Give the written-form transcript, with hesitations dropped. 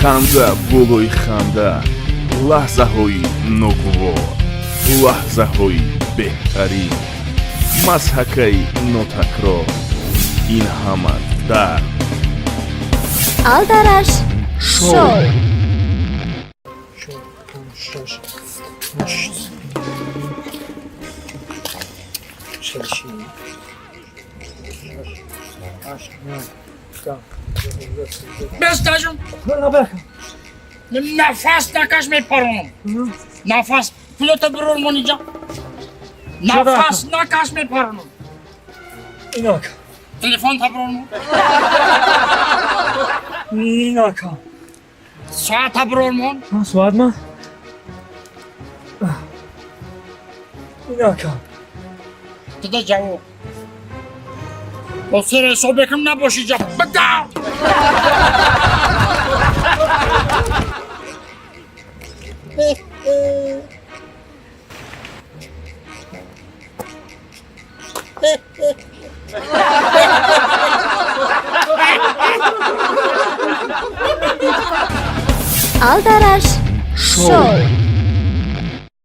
Ханда болои ханда, лаҳзаҳои ногувор, лаҳзаҳои беҳтарин, мазҳакаи нотакрор, ин ҳама дар Алдараш шоу. Чор, панҷ, шаш, ҳашт, шаш, ҳашт, нӯҳ, 10, 12, 13. Бестажон. Набака. Нафас накаш, мепаронам. Нафас пулото бирор мониҷа. Нафас накаш, мепаронам. Инака. Телефон та бирор мон. Инака. Соата бирор мон. Соат ма? Инака. Туда ҷавоб. Бо сер ҳисоб мекунам, набоши ҷа. Бада! Алдараш шоу.